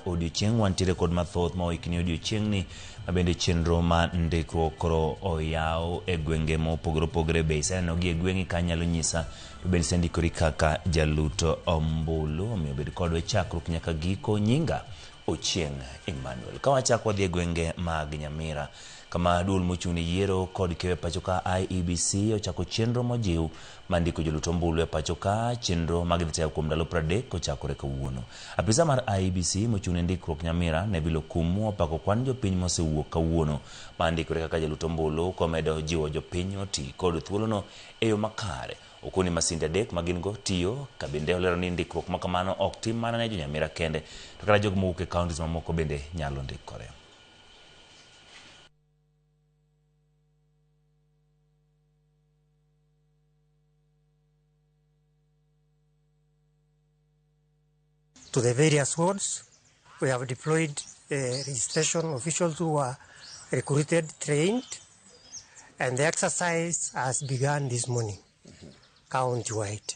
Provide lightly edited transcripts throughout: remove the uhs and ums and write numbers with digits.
odiochieng'. Wantiere kod mathoth ma oikni odiochieng'ni, ma bende chenro ma ndikruok koro oyaw e gwenge mopogore opogore. Be isenenogi e gweng'i ka nyalo nyisa to bende isendikori kaka jalut ombulu? Omiyo bed kodwa e chakruok nyaka giko. Nyinga Ochieng' Emmanuel. Ka wachako wadhi e gwenge mag Nyamira, kama duol mochung' ne yiero kod keyo e pacho ka IEBC ochako chenro mojiw mar ndiko jolut ombulu e pacho ka, chenro ma gidhi tayo kuom ndalo 30 kochakore kawuono. Apisa mar IEBC mochung' ne ndikruok Nyamira, Neville Okumu, opako kwan jopiny mosewuok kawuono mar ndikore kaka jalut ombulu, komedo jiwo jopiny oti kod thuolono e yo makare. Okoni masinde adek ma gin go tiyo, ka bende olero ni ndikruok ma kamano ok tim mana ne jo Nyamira kende, to kata jogo mowuok e counties mamoko bende nyalo ndikore. To the various wards, we have deployed registration officials who were recruited, trained, and the exercise has begun this morning, county-wide.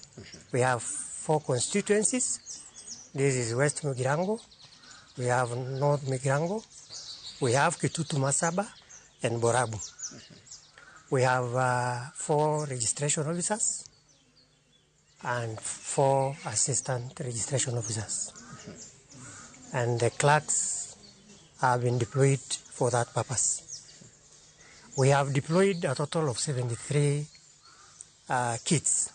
We have 4 constituencies. This is West Mugirango, we have North Mugirango, we have Kitutu Masaba, and Borabu. We have 4 registration officers and 4 assistant registration officers. And the clerks have been deployed for that purpose. We have deployed a total of 73 kits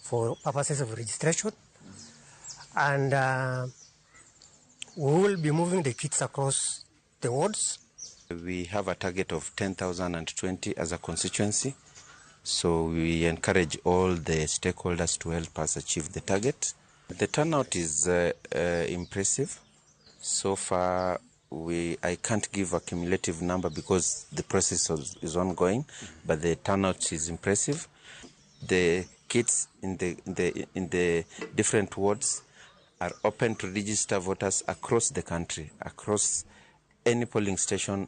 for purposes of registration, and we will be moving the kits across the wards. We have a target of 10,020 as a constituency, so we encourage all the stakeholders to help us achieve the target. The turnout is impressive. So far, I can't give a cumulative number because the process is ongoing, but the turnout is impressive. The kits in the different wards are open to register voters across the country, across any polling station.